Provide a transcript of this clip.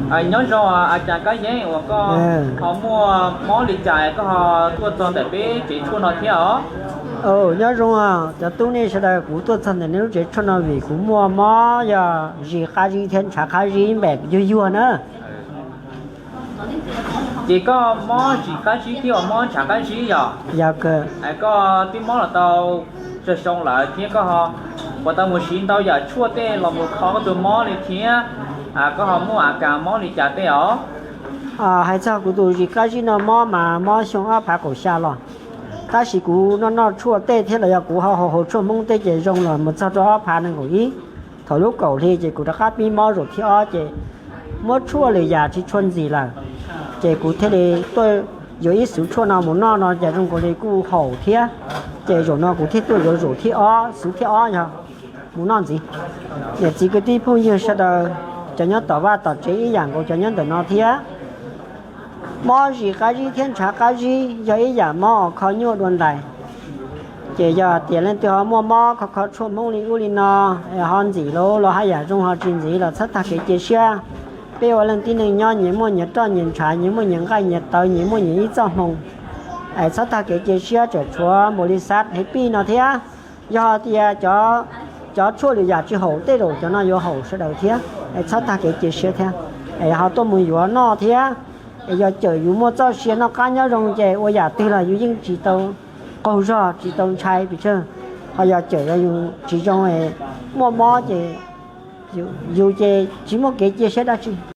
Nyob zoo, a cas Kab Yeeb uas koj ho muaj mob li cas koj ho tuaj txog ntawm peb tsev tshuaj no thiab os? Nyob zoo, cov tub nej sawv daws, kuv tuaj txog ntawm nej lub tsev tshuaj no vim kuv muaj mob yog zis qab zib thiab ntshav qab zib npem yuag yuag na. Ces koj mob zis qab zib thiab uas mob ntshav qab zib yog? Yog kawg. Koj twb mob los tau tsawg xyoo lawm thiab koj ho puas tau mus siv ntau yam tshuaj tej los mus kho koj tus mob li thiab, koj ho muaj a kas mob li cas tej os? Hais txog kuv tus zis qab zib no mob mas mob xyoo ob phav kaum xya los, tab sis kuv noj noj tshuaj tej thiab los yog kuv ho haus haus tshuaj Hmoob tej ces zoo los mus txog rau ob phav nees nkaum ib. Thaum lub kaum hli ces kuv rov qab pib mob zaum thib ob ces muab tshuaj lwm yam tsis tshua ntxim lawm, ces kuv thiaj li tuaj yuav ib xuv tshuaj no mus noj no ces zoo nkaus li kuj haum thiab. Ces zaum no kuv thiaj tuaj yuav zaum thib ob, xuv thib ob yog mus noj ntxiv. Niam txiv kwv tij phooj ywg sawv daws, cov nyob tom vaj tom tsev ib yam nkaus cov nyob ntawm no thiab. Mob zis qab zib thiab ntshav qab zib yog ib yam mob uas kho nyuaj dua ntais. Ces yog tias leej twg ho muaj mob kho kho tshuaj Hmoob li ub li no, ho ntxim los los haj yam zoo, ho tsis ntxim los txhob tag kev cia siab. Peb ua leej tib neeg nyob nyias muaj nyias roj nyias ntshav, nyias muaj nyias nqaij nyias tawv, nyias muaj nyias ib txoj hmoo. Es txhob tag kev cia siab, tseem tshuav npaum li xav hev pij no thiab. Yog tias cov tshuaj lwm yam tsis haum tej zaum cov no yuav haum sawv daws thiab, es txhob tag kev cia siab thiab. Es ho tuaj mus yuav noj thiab. Es yog cawm yus muaj txoj sia noj qab nyob zoo ces ua yam twg los yus yeej tsis tau qaug zog tsis tau ntshai pes tsawg. Ho yog cawm yus tsis zoo, muaj mob ces yus ces tsis muaj kev cia siab dab tsi.